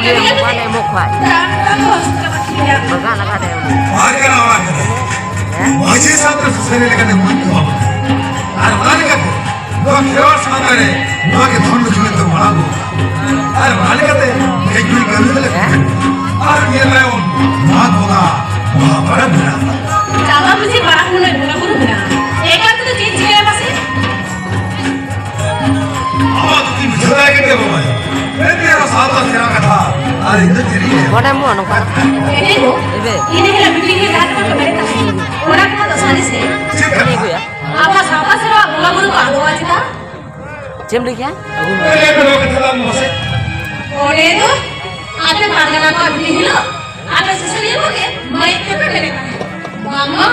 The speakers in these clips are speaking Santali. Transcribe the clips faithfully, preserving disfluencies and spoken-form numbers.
ᱢᱟᱱᱮ ᱮᱢᱚᱜ ᱠᱷᱟᱡ᱾ ᱵᱟᱜᱟᱱ ᱞᱟᱜᱟ ᱫᱮ ᱩᱱᱤ᱾ ᱵᱟᱨ ᱜᱟᱱ ᱚᱲᱟᱜ ᱠᱟᱱᱟ᱾ ᱦᱮᱸ? ᱢᱟᱹᱡᱷᱤ ᱥᱟᱶᱛᱮ ᱥᱩᱥᱟᱹᱨᱤ ᱞᱮᱠᱟᱛᱮ ᱢᱟᱹᱱ ᱠᱚ ᱮᱢᱟ ᱠᱚ ᱠᱟᱱᱟ᱾ ᱟᱨ ᱚᱱᱟ ᱞᱮᱠᱟᱛᱮ ᱱᱚᱣᱟ ᱠᱷᱮᱨᱣᱟᱲ ᱥᱟᱶᱛᱟ ᱨᱮ ᱱᱚᱣᱟ ᱜᱮ ᱫᱷᱚᱱ ᱞᱚᱠᱷᱤ ᱢᱮᱱᱛᱮ ᱢᱟᱲᱟᱝ ᱠᱚ᱾ ᱟᱨ ᱚᱱᱟ ᱞᱮᱠᱟᱛᱮ ᱦᱮᱡ ᱜᱩᱨᱤᱡ ᱠᱟᱹᱢᱤ ᱫᱚᱞᱮ ᱠᱚᱢᱟ᱾ ᱟᱨ ᱱᱤᱭᱟᱹ ᱛᱟᱭᱚᱢ ᱢᱟᱜᱽ ᱵᱚᱸᱜᱟ ᱵᱟᱦᱟ ᱯᱚᱨᱚᱵᱽ ᱢᱮᱱᱟᱜᱼᱟ᱾ ᱪᱟᱸᱫᱟ ᱵᱩᱡᱷᱤ ᱯᱟᱨᱟᱵᱽ ᱢᱩᱱᱟᱹᱭ ᱵᱚᱸᱜᱟ ᱵᱩᱨᱩ ᱢᱮᱱᱟᱜᱼᱟ᱾ ᱮᱠᱟᱞ ᱛᱮᱫᱚ ᱪᱮᱫ ᱪᱤᱠᱟᱹᱭᱟ ᱢᱟᱥᱮ? ᱟᱢᱟᱜ ᱫᱚ ᱛᱤᱧ ᱵᱩᱡᱷᱟᱹᱣ ᱫᱟᱲᱮ ᱠᱮᱫ ᱜᱮᱭᱟ ᱵᱟᱵᱟᱭ᱾ ᱮᱱᱛᱮ ᱨᱮᱦᱚᱸ ᱥᱟᱶᱛᱟ ᱥᱮᱨᱣᱟ ᱠᱟᱛᱷᱟ ᱟᱨ ᱤᱧ ᱫᱚ ᱪᱮᱫ ᱤᱧ ᱞᱟᱹᱭᱟ? ᱱᱚᱰᱮ ᱢᱚ ᱱᱚᱝᱠᱟ᱾ ᱮᱱᱮᱡ ᱫᱚ ᱤᱵᱮ᱾ ᱤᱱᱟᱹ ᱦᱤᱞᱳᱜ ᱢᱤᱴᱤᱝ ᱨᱮ ᱡᱟᱦᱟᱸ ᱠᱟᱛᱷᱟ ᱠᱚ ᱢᱮᱱᱮᱫ ᱛᱟᱦᱮᱸᱫ, ᱚᱱᱟ ᱠᱟᱛᱷᱟ ᱫᱚ ᱥᱟᱹᱨᱤ ᱥᱮ? ᱪᱮᱫ ᱠᱟᱛᱷᱟ? ᱤᱱᱟᱹ ᱜᱮᱭᱟ᱾ ᱟᱵᱚ ᱥᱟᱶᱛᱟ ᱥᱮᱨᱣᱟ ᱵᱚᱸᱜᱟ ᱵᱩᱨᱩ ᱠᱚ ᱟᱫᱚᱜᱼᱟ ᱪᱮᱫᱟᱜ? ᱪᱮᱫ ᱮᱢ ᱞᱟᱹᱭ ᱠᱮᱜᱼᱟ? ᱮᱱᱮᱡ ᱫᱚ ᱱᱚᱣᱟ ᱠᱟᱛᱷᱟ ᱫᱚ ᱟᱢ ᱢᱟᱥᱮ᱾ ᱚᱸᱰᱮ ᱫᱚ ᱟᱯᱮ ᱯᱟᱨᱜᱟᱱᱟ ᱠᱚᱣᱟᱜ ᱢᱤᱴᱤᱝ ᱦᱤᱞᱳᱜ ᱟᱯᱮ ᱥᱩᱥᱟᱹᱨᱤᱭᱟᱹ ᱠᱚᱜᱮ ᱢᱟᱹᱭᱤᱠ ᱛᱮᱯᱮ ᱢᱮᱱᱮᱫ ᱛᱟᱦᱮᱸᱫ᱾ ᱵᱟᱝᱢᱟ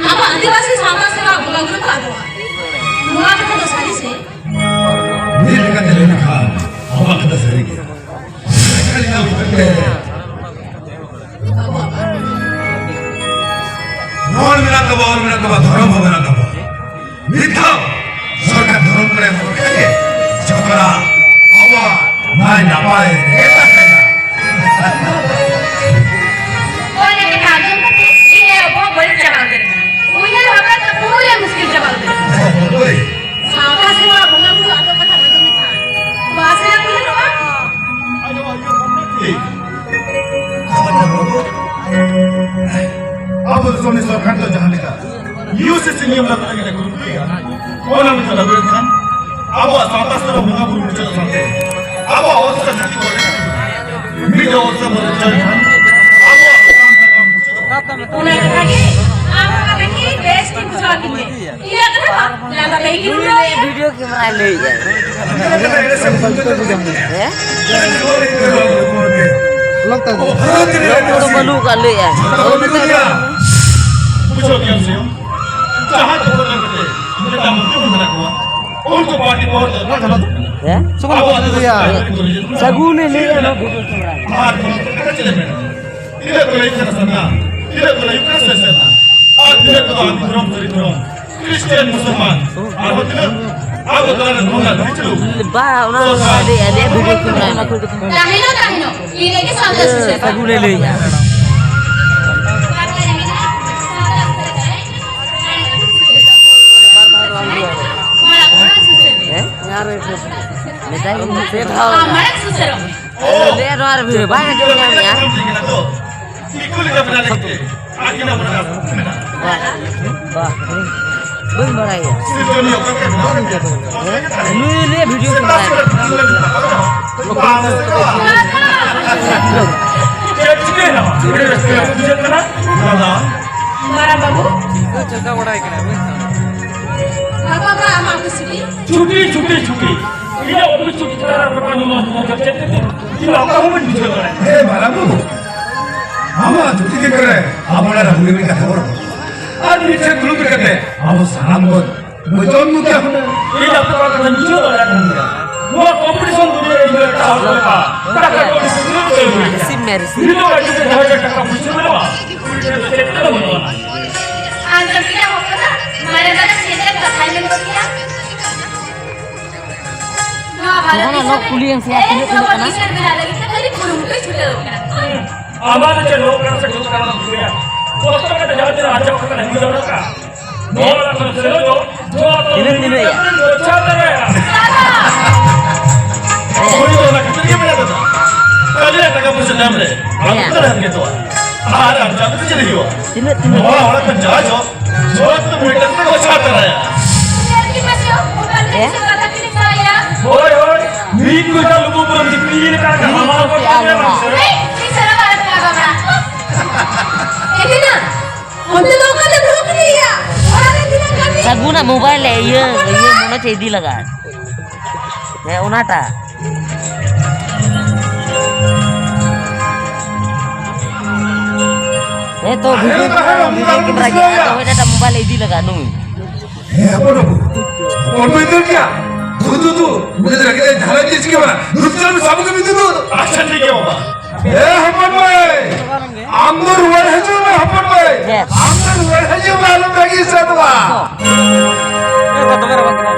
ᱟᱵᱚ ᱟᱹᱫᱤᱵᱟᱹᱥᱤ ᱥᱟᱶᱛᱟ ᱥᱮᱨᱣᱟ ᱵᱚᱸᱜᱟ ᱵᱩᱨᱩ ᱠᱚ ᱟᱫᱚᱜᱼᱟ᱾ ᱱᱚᱣᱟ ᱠᱟᱛᱷᱟ ᱫᱚ ᱥᱟᱹᱨᱤ ᱥᱮ? ᱢᱤᱫ ᱞᱮᱠᱟᱛᱮ ᱞᱟᱹᱭ ᱞᱮᱠᱷᱟᱱ ᱟᱵᱚᱣᱟᱜ ᱠᱟᱛᱷᱟ ᱥᱟᱹᱨᱤ ᱜᱮ᱾ ᱨᱚᱲ ᱢᱮᱱᱟᱜ ᱛᱟᱵᱚᱣᱟ, ᱚᱞ ᱢᱮᱱᱟᱜ ᱛᱟᱵᱚᱣᱟ, ᱫᱷᱚᱨᱚᱢ ᱦᱚᱸ ᱢᱮᱱᱟᱜ ᱛᱟᱵᱚᱣᱟ᱾ ᱢᱤᱫ ᱫᱷᱟᱣ ᱥᱚᱨᱠᱟᱨ ᱫᱷᱚᱨᱚᱢ ᱠᱚᱨᱮ ᱦᱚᱲ ᱠᱷᱟᱱ ᱜᱮ ᱡᱚᱛᱚᱱᱟᱜ ᱟᱵᱚᱣᱟᱜ ᱱᱟᱭ ᱱᱟᱯᱟᱭ ᱜᱮ ᱛᱟᱦᱮᱱᱟ᱾ ᱚᱱᱟ ᱠᱟᱛᱷᱟ ᱟᱸᱡᱚᱢ ᱠᱟᱛᱮ ᱤᱧ ᱟᱭᱳ ᱵᱟᱵᱟ ᱵᱟᱹᱲᱤᱡ ᱪᱟᱵᱟ ᱩᱛᱟᱹᱨ ᱮᱱᱟ᱾ ᱩᱭᱦᱟᱹᱨ ᱵᱷᱟᱵᱽᱱᱟ ᱫᱚ ᱯᱩᱨᱟᱹ ᱢᱩᱥᱠᱤᱞ ᱪᱟᱵᱟ ᱩᱛᱟᱹᱨ ᱮᱱᱟ᱾ ᱦᱳᱭ᱾ ᱥᱟᱶᱛᱟ ᱥᱮᱨᱣᱟ ᱵᱚᱸᱜᱟ ᱵᱩᱨᱩ ᱟᱫᱚᱜ ᱠᱟᱛᱷᱟ ᱟᱸᱡᱚᱢ ᱞᱮᱠᱷᱟᱱ ᱵᱟᱥᱮ ᱩᱭᱦᱟᱹᱨᱚᱜᱼᱟ᱾ ᱴᱷᱤᱠ᱾ ᱟᱵᱚ ᱫᱤᱥᱚᱢ ᱨᱤᱱᱤᱡ ᱥᱚᱨᱠᱟᱨ ᱫᱚ ᱡᱟᱦᱟᱸ ᱞᱮᱠᱟ ᱤᱭᱩ ᱥᱤ ᱥᱤ ᱱᱤᱭᱚᱢ ᱞᱟᱹᱜᱩ ᱞᱟᱹᱜᱤᱫ ᱮ ᱠᱩᱨᱩᱢᱩᱴᱩᱭᱟ, ᱚᱱᱟ ᱢᱤᱫᱴᱟᱝ ᱞᱟᱹᱜᱩ ᱞᱮᱱᱠᱷᱟᱱ ᱟᱵᱚᱣᱟᱜ ᱥᱟᱶᱛᱟ ᱥᱮᱨᱣᱟ ᱵᱚᱸᱜᱟ ᱵᱩᱨᱩ ᱢᱩᱪᱟᱹᱫ ᱥᱟᱶᱛᱮ ᱟᱵᱚᱣᱟᱜ ᱚᱞ ᱥᱮ ᱞᱤᱯᱤ ᱠᱚᱨᱮ ᱢᱤᱫ ᱚᱞ ᱥᱮ ᱵᱚᱱ ᱩᱪᱟᱹᱲ ᱠᱷᱟᱱ ᱟᱵᱚᱣᱟᱜ ᱥᱟᱱᱛᱟᱲ ᱢᱩᱪᱟᱹᱫ ᱚᱱᱟ ᱠᱟᱛᱷᱟ ᱜᱮ ᱟᱢ ᱚᱱᱟ ᱠᱟᱛᱷᱟ ᱜᱮ ᱵᱮᱥ ᱴᱷᱤᱠ ᱵᱩᱡᱷᱟᱹᱣ ᱠᱤᱫᱤᱧ᱾ ᱤᱧᱟᱹᱜ ᱠᱟᱛᱷᱟ ᱵᱟᱝ, ᱞᱟᱸᱫᱟ ᱛᱮ ᱜᱮ ᱠᱤᱱ ᱩᱰᱩᱠ ᱮᱭᱟ᱾ ᱵᱷᱤᱰᱤᱭᱳ ᱠᱮᱢᱮᱨᱟᱭ ᱞᱟᱹᱭᱮᱫᱼᱟ᱾ ᱦᱮᱸ? ᱞᱚᱠ ᱛᱟᱠᱚ᱾ ᱞᱚᱠ ᱫᱚ ᱵᱟᱹᱱᱩᱜ ᱟᱠᱟᱫ ᱞᱟᱹᱭᱮᱫᱼᱟ᱾ ᱵᱩᱡᱷᱟᱹᱣ ᱠᱮᱫᱟᱢ ᱥᱮ? ᱡᱟᱦᱟᱸ ᱠᱚ ᱵᱚᱫᱚᱞ ᱠᱟᱛᱮ ᱱᱮᱛᱟ ᱢᱚᱱᱛᱨᱤ ᱵᱚᱱ ᱢᱮᱱᱟᱜ ᱠᱚᱣᱟ, ᱩᱱᱠᱩ ᱯᱟᱨᱴᱤ ᱯᱟᱣᱟᱨ ᱫᱚ ᱚᱠᱟ ᱠᱷᱟᱱᱟ ᱫᱚ ᱠᱟᱱᱟ? ᱦᱮᱸ? ᱟᱵᱚᱣᱟᱜ ᱫᱚ ᱥᱟᱹᱜᱩᱱᱮ ᱞᱟᱹᱭᱮᱫᱼᱟ ᱱᱚᱣᱟ ᱵᱷᱤᱰᱤᱭᱳ ᱠᱮᱢᱮᱨᱟ᱾ ᱟᱨ ᱱᱚᱣᱟ ᱠᱟᱛᱷᱟ ᱪᱮᱫ ᱮ ᱢᱮᱱᱟ? ᱛᱤᱱᱟᱹᱜ ᱠᱚ ᱞᱟᱹᱭ ᱠᱟᱱᱟ ᱥᱟᱨᱱᱟ, ᱛᱤᱱᱟᱹᱜ ᱠᱚ ᱞᱟᱹᱭ ᱠᱟᱱᱟ ᱥᱮᱥᱮᱱᱟ, ᱟᱨ ᱛᱤᱱᱟᱹᱜ ᱠᱚᱫᱚ ᱟᱹᱫᱤ ᱫᱷᱚᱨᱚᱢ, ᱥᱟᱹᱨᱤ ᱫᱷᱚᱨᱚᱢ, ᱠᱷᱨᱤᱥᱴᱤᱭᱟᱱ, ᱢᱩᱥᱚᱞᱢᱟᱱ, ᱟᱨᱦᱚᱸ ᱛᱤᱱᱟᱹᱜ ᱟᱵᱚ ᱛᱟᱞᱟᱨᱮ ᱱᱚᱝᱠᱟ ᱵᱤᱪᱟᱹᱨ᱾ ᱵᱟ, ᱚᱱᱟ ᱞᱟᱹᱭ ᱟᱞᱮ ᱵᱷᱤᱰᱤᱭᱳ ᱠᱚ ᱵᱮᱱᱟᱣ ᱮᱫᱟ᱾ ᱛᱟᱦᱮᱱᱚᱜ, ᱛᱟᱦᱮᱱᱚᱜ᱾ ᱤᱧ ᱞᱟᱹᱜᱤᱫ ᱥᱟᱱᱛᱟᱲ ᱥᱩᱥᱟᱹᱨ᱾ ᱥᱟᱹᱜᱩᱱᱮ ᱞᱟᱹᱭ᱾ ᱦᱮᱸ? ᱢᱮᱛᱟᱭ ᱠᱟᱹᱱᱟᱹᱧ ᱯᱮ ᱫᱷᱟᱣ᱾ ᱢᱟᱨᱟᱝ ᱥᱩᱥᱟᱹᱨᱚᱜ᱾ ᱞᱟᱹᱭᱟ ᱱᱚᱣᱟ ᱨᱮ ᱵᱷᱤᱲ ᱵᱟᱭ ᱟᱸᱡᱚᱢ ᱧᱟᱢᱮᱜᱼᱟ᱾ ᱵᱟ, ᱵᱟ, ᱵᱟᱹᱧ ᱵᱟᱲᱟᱭᱟ᱾ ᱱᱩᱭ ᱞᱟᱹᱭᱟ ᱵᱷᱤᱰᱤᱭᱳ ᱠᱚ ᱵᱟᱲᱟᱭᱟ᱾ ᱢᱟᱨᱟᱝ ᱵᱟᱹᱵᱩ᱾ ᱪᱮᱫ ᱞᱮᱠᱟ ᱵᱟᱲᱟᱭ ᱠᱟᱱᱟ? ᱜᱟᱯᱟ ᱫᱚ ᱟᱢᱟᱜ ᱚᱯᱷᱤᱥ ᱪᱷᱩᱴᱤ᱾ ᱪᱷᱩᱴᱤ, ᱪᱷᱩᱴᱤ, ᱪᱷᱩᱴᱤ᱾ ᱤᱧᱟᱹᱜ ᱚᱯᱷᱤᱥ ᱪᱷᱩᱴᱤ ᱪᱷᱟᱲᱟ ᱟᱨ ᱵᱟᱠᱷᱟᱱ ᱱᱚᱣᱟ ᱥᱚᱢᱟᱡᱽ ᱨᱮ ᱪᱮᱫ ᱛᱮ ᱤᱧ ᱚᱠᱟ ᱦᱚᱸ ᱵᱟᱹᱧ ᱵᱩᱡᱷᱟᱹᱣ ᱫᱟᱲᱮᱭᱟᱜ ᱠᱟᱱᱟ᱾ ᱦᱮ ᱢᱟᱨᱟᱝ ᱵᱟᱹᱵᱩ, ᱟᱢᱟᱜ ᱪᱷᱩᱴᱤ ᱫᱤᱱ ᱠᱚᱨᱮ ᱟᱵᱚ ᱚᱲᱟᱜ ᱨᱮ ᱦᱩᱰᱤᱧ ᱦᱩᱰᱤᱧ ᱠᱟᱛᱷᱟ ᱵᱚᱱ ᱨᱚᱯᱚᱲ ᱟᱨ ᱢᱤᱫ ᱴᱷᱮᱱ ᱫᱩᱲᱩᱵ ᱠᱟᱛᱮ ᱟᱵᱚ ᱥᱟᱱᱟᱢ ᱵᱚᱱ ᱵᱩᱡᱷᱟᱹᱣ ᱧᱚᱜ ᱠᱮᱭᱟ ᱦᱩᱱᱟᱹᱝ᱾ ᱤᱧ ᱟᱯᱮ ᱠᱚᱣᱟᱜ ᱠᱟᱛᱷᱟᱧ ᱵᱩᱡᱷᱟᱹᱣ ᱫᱟᱲᱮᱭᱟᱜ ᱠᱟᱱ ᱜᱮᱭᱟ᱾ ᱱᱚᱣᱟ ᱠᱚᱢᱯᱤᱴᱤᱥᱚᱱ ᱫᱩᱱᱤᱭᱟᱹ ᱨᱮ ᱤᱧ ᱫᱚ ᱮᱴᱟᱜ ᱦᱚᱲ ᱠᱚ ᱞᱮᱠᱟ ᱴᱟᱠᱟ ᱠᱟᱹᱣᱰᱤ ᱥᱩᱵᱤᱫᱷᱟ ᱫᱚ ᱵᱟᱹᱱᱩᱜᱼᱟ᱾ ᱨᱤᱥᱤᱵᱷ ᱢᱮ, ᱨᱤᱥᱤᱵᱷ᱾ ᱱᱤᱛᱚᱜ ᱟᱹᱰᱤ ᱡᱟᱦᱟᱸ ᱡᱟᱦᱟᱸ ᱴᱟᱠᱟ ᱯᱩᱭᱥᱟᱹ ᱢᱮᱱᱟᱜᱼᱟ, ᱩᱱᱤ ᱴᱷᱮᱱ ᱫᱚ ᱪᱮᱫ ᱛᱮᱫᱚ ᱵᱟᱹᱱᱩᱜᱼᱟ᱾ ᱟᱢ ᱫᱚ ᱛᱤᱱᱟᱹᱜ ᱦᱚᱲ ᱠᱟᱱᱟ? ᱢᱟᱨᱮ ᱢᱟᱨᱮ ᱥᱮᱪᱮᱫ ᱠᱟᱛᱷᱟᱧ ᱢᱮᱱ ᱜᱚᱫ ᱠᱮᱭᱟ᱾ ᱱᱚᱣᱟ ᱵᱷᱟᱨᱚᱛ ᱱᱚᱣᱟ ᱫᱤᱥᱚᱢ ᱱᱚᱣᱟ ᱠᱩᱞᱤᱭᱮᱢ ᱥᱮ ᱟᱨ ᱛᱤᱱᱟᱹᱜ ᱛᱤᱱᱟᱹᱜ ᱠᱟᱱᱟ? ᱠᱤᱥᱟᱹᱬ ᱵᱮᱱᱟᱣ ᱞᱟᱹᱜᱤᱫ ᱛᱮ ᱠᱷᱟᱹᱞᱤ ᱠᱩᱨᱩᱢᱩᱴᱩᱭ ᱪᱷᱩᱴᱟᱹᱣ ᱠᱟᱱᱟ᱾ ᱟᱢᱟᱜ ᱫᱚ ᱪᱮᱫ ᱱᱚᱣᱟ ᱠᱟᱱᱟ ᱥᱮ ᱡᱚᱛᱚ ᱠᱟᱱᱟ ᱵᱟᱢ ᱵᱩᱡᱷᱟᱹᱣᱟ? ᱠᱚᱥᱴᱚ ᱠᱟᱛᱮ ᱡᱟᱦᱟᱸ ᱛᱤᱱᱟᱹᱜ ᱟᱨᱡᱟᱣ ᱠᱟᱛᱮ ᱦᱤᱡᱩᱜ ᱡᱟᱣᱨᱟᱜ ᱠᱟᱱᱟ, ᱱᱚᱣᱟ ᱚᱲᱟᱜ ᱠᱷᱚᱱ ᱥᱮᱱᱚᱜ ᱫᱚ ᱡᱚᱛᱚ ᱛᱤᱱᱟᱹᱜ, ᱛᱤᱱᱟᱹᱜ ᱭᱟ? ᱵᱚᱪᱷᱟ ᱫᱟᱲᱮᱭᱟᱜᱼᱟ᱾ ᱦᱳᱭ, ᱚᱱᱟ ᱠᱷᱟᱹᱛᱤᱨ ᱜᱮ ᱢᱮᱱᱟᱜ ᱠᱟᱫᱟ᱾ ᱠᱷᱟᱹᱞᱤ ᱴᱟᱠᱟ ᱯᱚᱭᱥᱟ ᱧᱟᱢ ᱨᱮ ᱟᱢ ᱦᱮᱸ᱾ ᱩᱛᱟᱹᱨ ᱮᱢ ᱜᱮᱛᱚᱜᱼᱟ᱾ ᱟᱨ ᱟᱨᱡᱟᱣ ᱠᱟᱛᱮ ᱪᱮᱫ ᱦᱩᱭᱩᱜᱼᱟ? ᱛᱤᱱᱟᱹᱜ, ᱛᱤᱱᱟᱹᱜ? ᱱᱚᱣᱟ ᱚᱲᱟᱜ ᱠᱷᱚᱱ ᱪᱟᱞᱟᱣ ᱪᱚ, ᱡᱚᱛᱚ ᱢᱤᱫᱴᱟᱝ ᱛᱮ ᱵᱚᱪᱷᱟ ᱛᱟᱨᱟᱭᱟ᱾ ᱦᱮᱸ? ᱦᱳᱭ, ᱦᱳᱭ, ᱢᱤᱫ ᱠᱩᱭᱱᱴᱟᱞ ᱞᱩᱵᱩ ᱵᱩᱨᱩᱢ ᱫᱤᱯᱤᱞ ᱞᱮᱠᱟ ᱦᱟᱢᱟᱞ ᱠᱚ ᱪᱮᱫ ᱟᱞᱚ ᱪᱟᱞᱟᱜ ᱨᱚᱲᱟ? ᱠᱟᱱᱟ᱾ ᱮ ᱫᱤᱱᱟ, ᱚᱱᱛᱮ ᱫᱚ ᱚᱠᱟ ᱛᱮᱢ ᱫᱩᱲᱩᱵ ᱠᱮᱫᱮᱭᱟ? ᱚᱲᱟᱜ ᱨᱮ ᱛᱤᱱᱟᱹᱜ ᱠᱟᱹᱢᱤ? ᱥᱟᱹᱜᱩᱱᱟᱜ ᱢᱳᱵᱟᱭᱤᱞ ᱮ ᱤᱭᱟᱹ, ᱤᱭᱟᱹ ᱢᱚᱱᱮ ᱪᱮ ᱤᱫᱤ ᱞᱟᱜᱟᱜ᱾ ᱦᱮᱸ, ᱚᱱᱟᱴᱟᱜ᱾ ᱦᱮᱸ, ᱛᱚ ᱵᱷᱤᱰᱤᱭᱳ, ᱵᱷᱤᱰᱤᱭᱳ ᱠᱮᱢᱮᱨᱟ ᱜᱮ, ᱟᱫᱚ ᱦᱳᱭ ᱚᱱᱟᱴᱟᱜ ᱢᱳᱵᱟᱭᱤᱞ ᱮ ᱤᱫᱤ ᱞᱟᱜᱟᱜ ᱱᱩᱭ᱾ ᱦᱮᱸ, ᱦᱚᱯᱚᱱ ᱵᱟᱹᱵᱩ᱾ ᱦᱚᱯᱚᱱ ᱵᱟᱹᱵᱩ ᱤᱫᱤ ᱜᱮᱭᱟ᱾ ᱫᱩ, ᱫᱩ, ᱫᱩ᱾ ᱩᱱᱤ ᱫᱚ ᱨᱟᱹᱜᱤ ᱛᱮ ᱡᱟᱦᱟᱸ ᱨᱮ ᱪᱤᱠᱟᱹ ᱵᱟᱲᱟ᱾ ᱫᱩ, ᱪᱟᱞ ᱢᱮ, ᱥᱟᱵ ᱟᱹᱜᱩ ᱢᱮ, ᱫᱩ, ᱫᱩ᱾ ᱟᱪᱪᱷᱟ, ᱴᱷᱤᱠ ᱜᱮᱭᱟ, ᱵᱟᱵᱟ᱾ ᱮ, ᱦᱚᱯᱚᱱ ᱵᱷᱟᱹᱭ᱾ ᱟᱢ ᱫᱚ ᱨᱩᱣᱟᱹᱲ ᱦᱤᱡᱩᱜ ᱢᱮ, ᱦᱚᱯᱚᱱ ᱵᱷᱟᱹᱭ᱾ ᱦᱮᱸ᱾ ᱟᱢ ᱫᱚ ᱨᱩᱣᱟᱹᱲ ᱦᱤᱡᱩᱜ ᱢᱮ, ᱟᱞᱚᱢ ᱨᱟᱹᱜᱤ ᱥᱟᱹᱛ ᱵᱟ᱾ ᱮ, ᱵᱟ, ᱫᱚᱢᱮ ᱨᱟᱵᱟᱝ ᱠᱟᱱᱟ᱾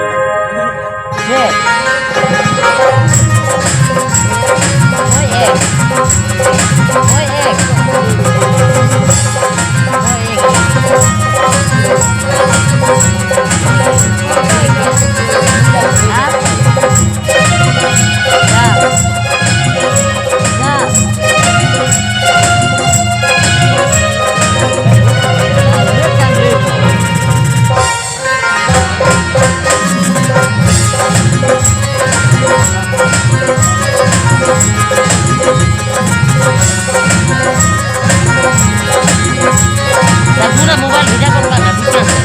ᱨᱟᱹᱜᱷᱩ ᱨᱮ ᱢᱳᱵᱟᱭᱤᱞ ᱵᱷᱮᱡᱟ ᱜᱚᱫ ᱠᱟᱜ ᱢᱮ, ᱵᱩᱡᱷᱟᱹᱣ ᱥᱮ᱾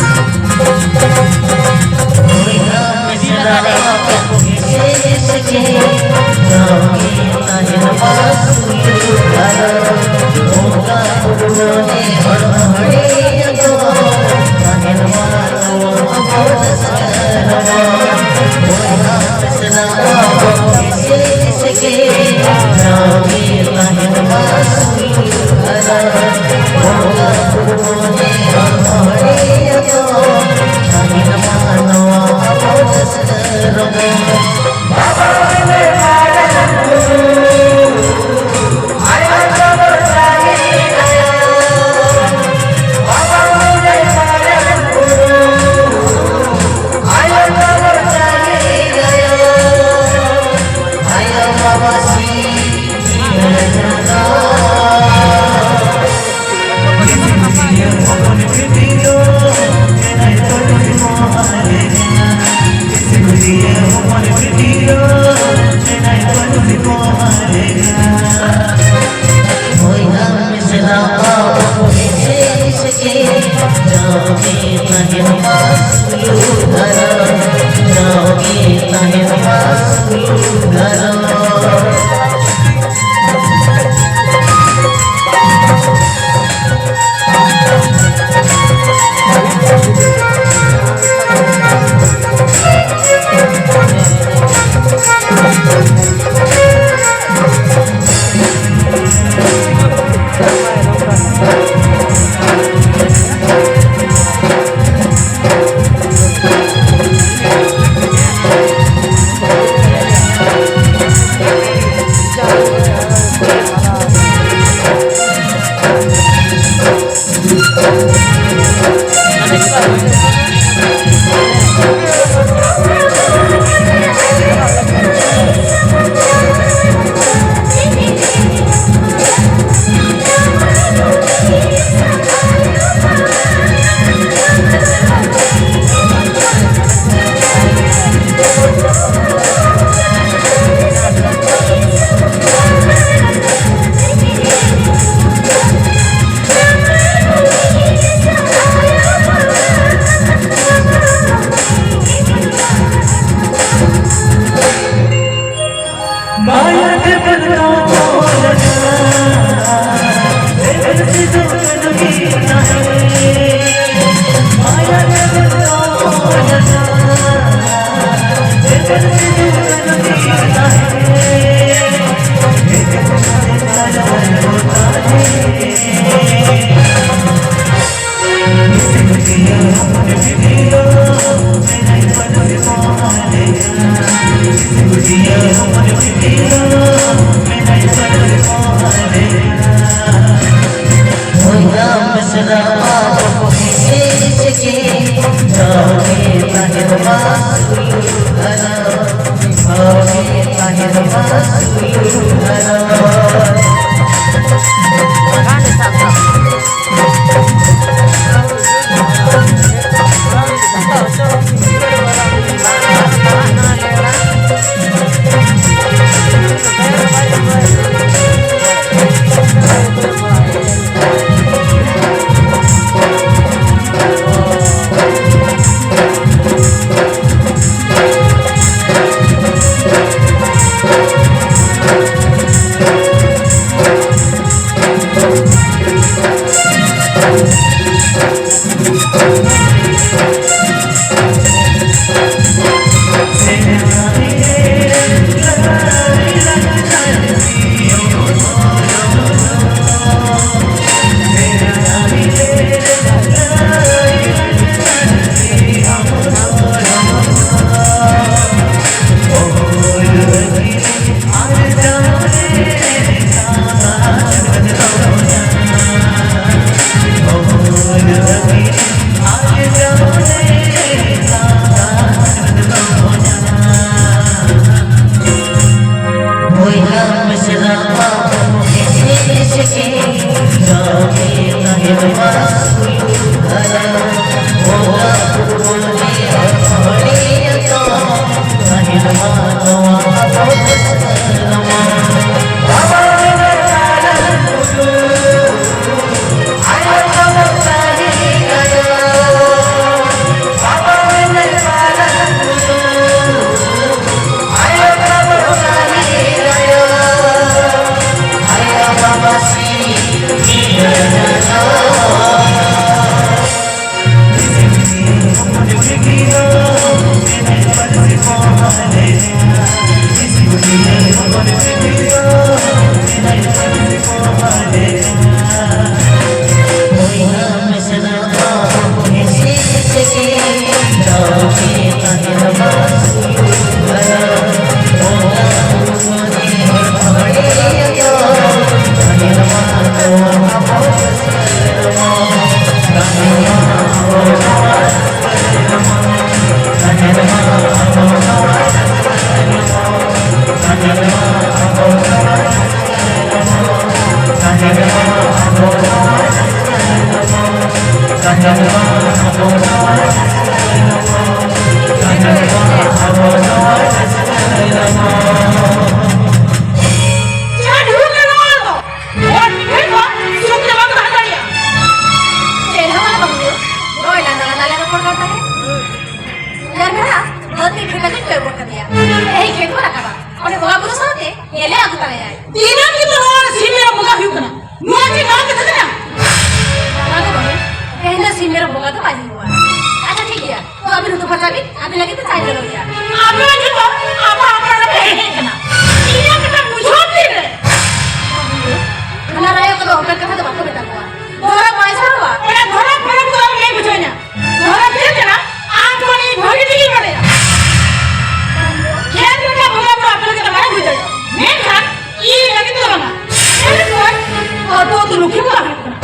ᱟᱹᱛᱩ ᱟᱹᱛᱩ ᱞᱩᱠᱷᱤ ᱵᱚᱸᱜᱟ ᱦᱩᱭᱩᱜ ᱠᱟᱱᱟ᱾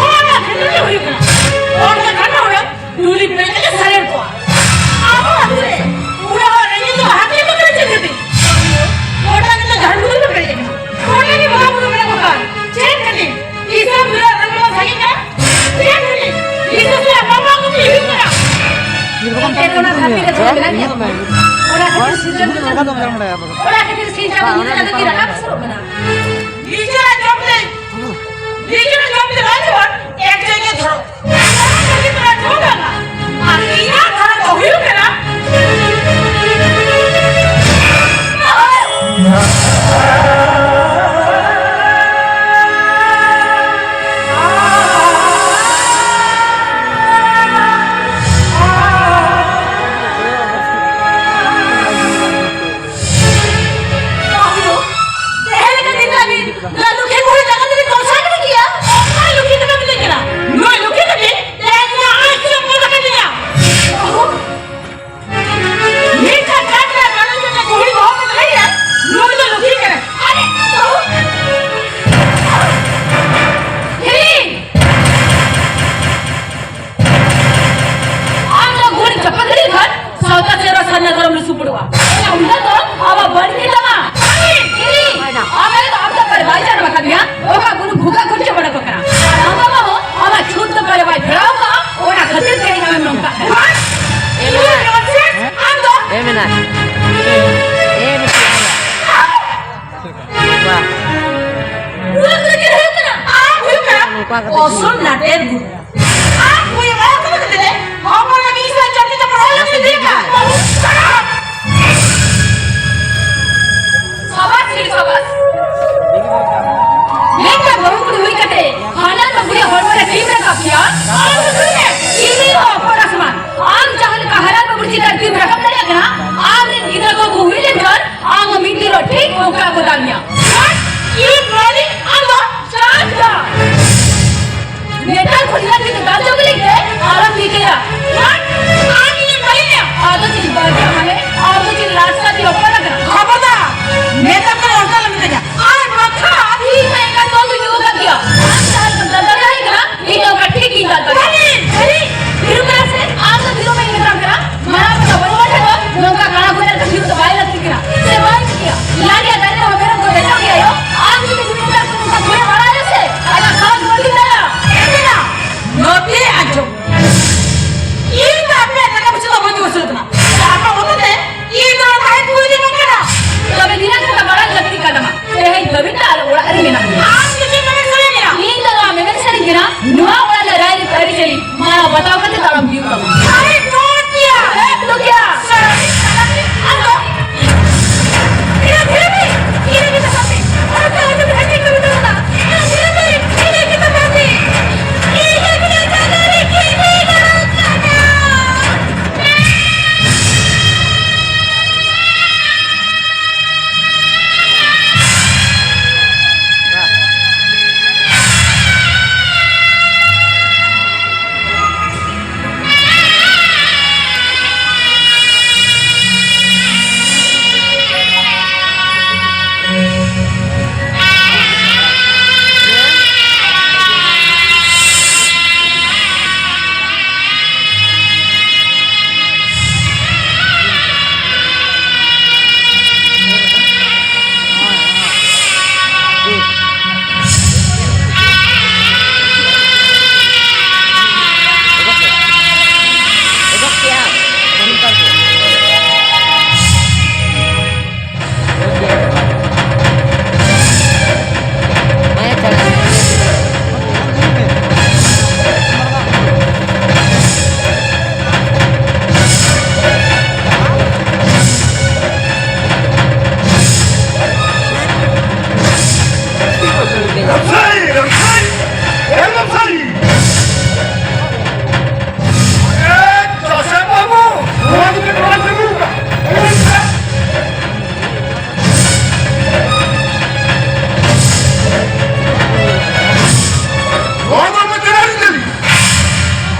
ᱚᱱᱟ ᱠᱷᱟᱹᱛᱤᱨ ᱜᱮ ᱦᱩᱭᱩᱜ ᱠᱟᱱᱟ᱾ ᱚᱱᱟ ᱠᱷᱟᱱ ᱦᱩᱭᱩᱜ ᱴᱩᱞᱤ ᱯᱮᱨᱮᱡ ᱠᱟᱛᱮ ᱥᱟᱨᱮᱲ ᱠᱚᱣᱟ᱾ ᱟᱵᱚ ᱟᱹᱛᱩ ᱨᱮ ᱵᱩᱲᱦᱤ ᱦᱚᱲ ᱨᱮᱸᱜᱮᱡ ᱫᱚ ᱦᱟᱹᱴᱤᱧ ᱠᱚ ᱠᱟᱱᱟ ᱪᱮᱫ ᱠᱷᱟᱹᱛᱤᱨ? ᱜᱚᱴᱟ ᱧᱤᱫᱟᱹ ᱡᱷᱟᱲ ᱵᱩᱴᱟᱹ ᱯᱮ ᱯᱮᱨᱮᱡ ᱟᱠᱟᱱᱟ᱾ ᱜᱚᱴᱟ ᱜᱮ ᱵᱚᱸᱜᱟ ᱵᱩᱨᱩ ᱢᱮᱱᱟᱜ ᱠᱚ ᱠᱟᱱ᱾ ᱪᱮᱫ ᱠᱷᱟᱹᱛᱤᱨ? ᱛᱤᱥ ᱦᱚᱸ ᱵᱩᱲᱦᱤ ᱦᱚᱲ ᱨᱮᱸᱜᱮᱡ ᱵᱚᱱ ᱥᱟᱸᱜᱮ ᱠᱟᱱᱟ? ᱪᱮᱫ ᱠᱷᱟᱹᱛᱤᱨ? ᱛᱤᱥ ᱦᱚᱸ ᱥᱮ ᱟᱯᱟ ᱢᱟ ᱠᱚ ᱦᱩᱭᱩᱜ ᱠᱟᱱᱟ᱾ ᱮᱱᱛᱮ ᱚᱱᱟ ᱫᱷᱟᱹᱨᱛᱤ ᱨᱮ ᱡᱚᱱᱢ ᱢᱮᱱᱟᱜ ᱜᱮᱭᱟ᱾ ᱚᱱᱟ ᱠᱷᱟᱹᱛᱤᱨ ᱥᱤᱨᱡᱚᱱ ᱠᱚ ᱚᱱᱟ ᱠᱷᱟᱹᱛᱤᱨ ᱥᱤᱨᱡᱚᱱ ᱠᱚ ᱨᱟᱠᱟᱵ ᱥᱩᱨᱩᱜ ᱠᱟᱱᱟ᱾ ᱱᱤᱡᱮᱨᱟᱜ ᱡᱚᱢ ᱛᱮ, ᱱᱤᱡᱮᱨᱟᱜ ᱡᱚᱢ ᱛᱮ ᱵᱟᱝ ᱡᱮᱢᱚᱱ ᱮᱠ ᱡᱟᱭᱜᱟ ᱫᱷᱚᱨᱚ᱾ ᱚᱱᱟ ᱠᱷᱟᱹᱛᱤᱨ ᱛᱮ ᱡᱚᱢ ᱵᱟᱝᱟ᱾ ᱟᱨ ᱤᱧᱟᱹᱜ ᱫᱷᱚᱨᱚ ᱫᱚ ᱦᱩᱭᱩᱜ ᱠᱟᱱᱟ᱾ ᱛᱟᱦᱚᱞᱮ ᱛᱮᱦᱮᱧ ᱞᱮᱠᱟ ᱫᱤᱱ ᱨᱮ ᱟᱹᱵᱤᱱ ᱱᱚᱣᱟ ᱞᱩᱠᱷᱤ ᱠᱩᱲᱤ ᱡᱟᱸᱜᱟ ᱛᱮᱵᱤᱱ ᱠᱚᱞᱥᱟ ᱠᱟᱱᱟ ᱠᱤᱭᱟ? ᱚᱠᱚᱭ ᱞᱩᱠᱷᱤ ᱠᱟᱱᱟ ᱵᱤᱱ ᱞᱟᱹᱭ ᱠᱟᱱᱟ? ᱱᱩᱭ ᱞᱩᱠᱷᱤ ᱠᱟᱹᱴᱤᱡ ᱛᱮᱦᱮᱧ ᱱᱚᱣᱟ ᱟᱡ ᱛᱮ ᱚᱠᱚᱭ ᱠᱟᱱ ᱜᱮᱭᱟ? ᱢᱤᱫᱴᱟᱝ ᱠᱟᱴ ᱨᱮ ᱵᱟᱨᱚ ᱡᱚᱱ ᱠᱩᱲᱤ ᱫᱚᱦᱚ ᱠᱟᱛᱮ ᱞᱟᱹᱭᱟ, ᱱᱩᱭ ᱫᱚ ᱞᱩᱠᱷᱤ ᱠᱟᱱᱟᱭ᱾ ᱟᱨᱮ, ᱵᱟᱹᱦᱩ! ᱦᱤᱲᱤᱧ! ᱟᱢ ᱫᱚ ᱜᱩᱨᱤᱡ ᱪᱟᱯᱟᱫ ᱜᱤᱰᱤ ᱠᱷᱟᱱ ᱥᱟᱶᱛᱟ ᱥᱮᱨᱣᱟ ᱥᱟᱨᱱᱟ ᱫᱷᱚᱨᱚᱢ ᱞᱮ ᱥᱩᱯᱩᱲᱚᱜᱼᱟ᱾ ᱚᱱᱟ ᱩᱱᱫᱟ ᱫᱚ ᱟᱵᱚ ᱵᱟᱹᱲᱤᱡ ᱜᱮ ᱛᱟᱢᱟ᱾ ᱟᱢ ᱫᱚ ᱟᱢ ᱫᱚ ᱵᱟᱭ ᱡᱟᱱᱟᱢ ᱟᱠᱟᱫ ᱢᱮᱭᱟ᱾ ᱚᱠᱟ ᱜᱩᱨᱩ ᱵᱷᱩᱜᱟ ᱠᱷᱚᱨᱪᱟ ᱵᱟᱲᱟ ᱠᱚ ᱠᱟᱱᱟ᱾ ᱟᱨ ᱟᱢ ᱫᱚ ᱵᱟᱹᱦᱩ ᱟᱢᱟᱜ ᱪᱷᱩᱛ ᱫᱚ ᱯᱟᱞᱮ ᱵᱟᱭ ᱯᱷᱮᱨᱟᱣ ᱠᱟᱜᱼᱟ᱾ ᱚᱱᱟ ᱠᱷᱟᱹᱛᱤᱨ ᱛᱮ ᱤᱧ ᱟᱢᱮᱢ ᱱᱚᱝᱠᱟᱜ ᱠᱟᱱᱟ᱾ ᱮ ᱢᱮᱱᱟᱭ᱾ ᱟᱢ ᱫᱚ ᱮ ᱢᱮᱱᱟᱭ᱾ ᱮ ᱢᱮᱱᱟᱭ᱾ ᱵᱟ᱾ ᱱᱚᱣᱟ ᱫᱚ ᱪᱮᱫ ᱦᱩᱭᱩᱜ ᱠᱟᱱᱟ? ᱟᱢ ᱦᱩᱭᱩᱜ ᱠᱟᱱᱟ ᱱᱚᱝᱠᱟ ᱠᱟᱛᱮ ᱚᱥᱚᱞ ᱱᱟᱴᱮᱨ ᱜᱩᱨᱩ᱾ ᱟᱢ ᱦᱩᱭᱩᱜ ᱠᱟᱱᱟ ᱚᱥᱚᱞ ᱱᱟᱴᱮᱨ ᱜᱩᱨᱩ᱾ ᱦᱚᱯᱚᱱ ᱟᱹᱰᱤ ᱥᱟᱭ ᱪᱟᱹᱴᱤ ᱪᱟᱯᱚᱲ ᱦᱚᱲ ᱞᱟᱹᱜᱤᱫ ᱫᱮᱡ ᱠᱟᱜ᱾ ᱥᱟᱵᱟᱥ ᱨᱮ ᱥᱟᱵᱟᱥ᱾ ᱢᱤᱫᱴᱟᱝ ᱵᱟᱹᱦᱩ ᱠᱩᱲᱤ ᱦᱩᱭ ᱠᱟᱛᱮ ᱦᱟᱱᱟ ᱱᱚᱣᱟ ᱠᱩᱲᱤ ᱦᱚᱲᱢᱚ ᱨᱮ ᱠᱨᱤᱢ ᱨᱟᱠᱟᱵ ᱜᱮᱭᱟ᱾ ᱟᱢ ᱫᱚ ᱪᱮᱫ? ᱠᱨᱤᱢ ᱦᱚᱸ ᱚᱯᱚᱨ ᱟᱥᱢᱟᱱ᱾ ᱟᱢ ᱡᱟᱦᱟᱸ ᱞᱮᱠᱟ ᱦᱟᱨᱟ ᱵᱩᱨᱩ ᱪᱮᱛᱟᱱ ᱠᱨᱤᱢ ᱨᱟᱠᱟᱵ ᱫᱟᱲᱮᱭᱟᱜ ᱠᱟᱱᱟ, ᱟᱢ ᱨᱮᱱ ᱜᱤᱫᱽᱨᱟᱹ ᱠᱚ ᱦᱩᱭ ᱞᱮᱱᱠᱷᱟᱱ ᱟᱢ ᱦᱚᱸ ᱢᱤᱫ ᱫᱤᱱ ᱦᱤᱞᱳᱜ ᱴᱷᱤᱠ ᱚᱱᱠᱟ ᱠᱚ ᱫᱟᱞ ᱢᱮᱭᱟ᱾ ᱪᱟᱸᱫ! ᱤᱧ ᱢᱟᱹᱞᱤᱠ, ᱟᱢ ᱫᱚ ᱪᱟᱸᱫ ᱠᱟᱱ᱾ ᱱᱮᱛᱟᱨ ᱠᱷᱚᱱ ᱤᱧᱟᱹᱜ ᱛᱤ ᱛᱮ ᱫᱟᱞ ᱪᱚ ᱞᱟᱹᱜᱤᱫ ᱛᱮ ᱟᱞᱚᱢ ᱨᱤᱠᱟᱹᱭᱟ᱾ ᱪᱟᱸᱫ! ᱟᱢ ᱤᱧᱮᱢ ᱫᱟᱞᱮᱧᱟ? ᱟᱫᱚ ᱪᱮᱫ ᱵᱟᱹᱲᱤᱡ ᱢᱟᱱᱮ? ᱟᱢ ᱫᱚ ᱪᱮᱫ ᱞᱟᱥ ᱠᱟᱛᱮ ᱚᱯᱚᱨ ᱟᱠᱟᱱᱟ? ᱠᱷᱚᱵᱚᱨᱫᱟᱨ! ᱱᱮᱛᱟᱨ ᱠᱷᱚᱱ ᱚᱱᱠᱟ ᱟᱞᱚᱢ ᱢᱮᱛᱟᱧᱟ᱾ ᱟᱨ ᱵᱟᱠᱷᱟᱱ ᱥᱟᱹᱨᱤ, ᱥᱟᱹᱨᱤ, ᱮᱠᱫᱚᱢ ᱥᱟᱹᱨᱤ᱾ ᱮ, ᱡᱳᱥᱮᱯ ᱵᱟᱹᱵᱩ, ᱱᱚᱣᱟ ᱫᱚ ᱪᱮᱫ ᱵᱟᱝ ᱪᱟᱹᱞᱩ ᱟᱠᱟᱱᱟ? ᱱᱚᱣᱟ ᱫᱚ ᱟᱢᱟᱜ ᱪᱮᱫᱟᱜ ᱤᱧ ᱪᱟᱹᱞᱩᱭᱟ?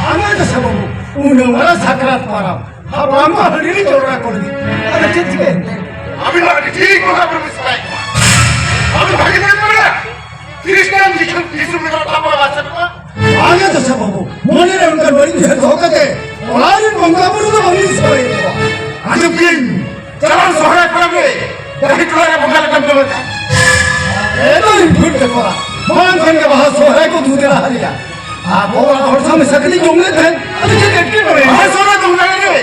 ᱟᱞᱚᱭ ᱡᱳᱥᱮᱯ ᱵᱟᱹᱵᱩ, ᱩᱱᱟᱹᱜ ᱢᱟᱨᱟᱝ ᱥᱟᱠᱨᱟᱛ ᱯᱟᱨᱟᱵᱽ᱾ ᱦᱟᱯᱲᱟᱢ ᱠᱚ ᱦᱟᱺᱰᱤ ᱨᱮ ᱡᱚᱲᱟ ᱠᱚ ᱞᱟᱹᱜᱤᱫ᱾ ᱟᱫᱚ ᱪᱮᱫ ᱪᱤᱠᱟᱹᱭᱮᱱ ᱛᱮ? ᱟᱹᱵᱤᱱ ᱢᱟ ᱟᱹᱰᱤ ᱴᱷᱤᱠ ᱵᱚᱸᱜᱟ ᱵᱩᱨᱩ ᱵᱤᱱ ᱥᱮᱵᱟᱭᱮᱫ ᱠᱚᱣᱟ᱾ ᱟᱹᱵᱤᱱ ᱵᱷᱟᱹᱜᱤ ᱴᱷᱤᱠ ᱵᱤᱱ ᱵᱟᱲᱟᱭᱟ᱾ ᱠᱷᱨᱤᱥᱴᱟᱱ ᱡᱤᱥᱩ, ᱡᱤᱥᱩ ᱢᱮᱱᱟᱜ ᱛᱟᱵᱚᱱᱟ, ᱵᱟᱝ ᱥᱮ ᱵᱟᱝ? ᱵᱟᱝᱟ ᱫᱟᱥᱟ ᱵᱟᱹᱵᱩ, ᱢᱚᱱᱮ ᱨᱮ ᱚᱱᱠᱟᱱ ᱵᱟᱹᱲᱤᱡ ᱩᱭᱦᱟᱹᱨ ᱫᱚᱦᱚ ᱠᱟᱛᱮ ᱚᱲᱟᱜ ᱨᱮᱱ ᱵᱚᱸᱜᱟ ᱵᱩᱨᱩ ᱫᱚ ᱵᱟᱹᱵᱤᱱ ᱥᱮᱵᱟᱭᱮᱫ ᱠᱚᱣᱟ᱾ ᱟᱸᱡᱚᱢ ᱵᱤᱱ, ᱪᱟᱞᱟᱣ ᱥᱚᱦᱨᱟᱭ ᱯᱚᱨᱚᱵᱽ ᱨᱮ ᱰᱟᱹᱦᱤ ᱴᱚᱞᱟ ᱨᱮ ᱵᱚᱸᱜᱟ ᱞᱮᱠᱟᱢ ᱡᱚᱢᱮᱫ ᱛᱟᱦᱮᱸᱫ᱾ ᱮᱠᱫᱚᱢ ᱤᱧ ᱵᱷᱩᱞ ᱠᱮᱫ ᱠᱚᱣᱟ᱾ ᱢᱟᱲᱟᱝ ᱠᱷᱚᱱ ᱜᱮ ᱵᱟᱦᱟ ᱥᱚᱦᱨᱟᱭ ᱠᱚ ᱫᱩ ᱫᱮᱞᱟ ᱟᱞᱮᱭᱟ᱾ ᱟᱵᱚ ᱚᱲᱟᱜ ᱦᱚᱲ ᱥᱟᱶ ᱢᱮᱥᱟ ᱠᱟᱛᱮ ᱡᱚᱢ ᱞᱮᱫ ᱛᱟᱦᱮᱸᱫ᱾ ᱟᱫᱚ ᱪᱮᱫ ᱮᱴᱠᱮᱴᱚᱬᱮ? ᱵᱟᱦᱟ ᱥᱚᱦᱨᱟᱭ ᱫᱚ ᱚᱱᱠᱟ ᱜᱮ᱾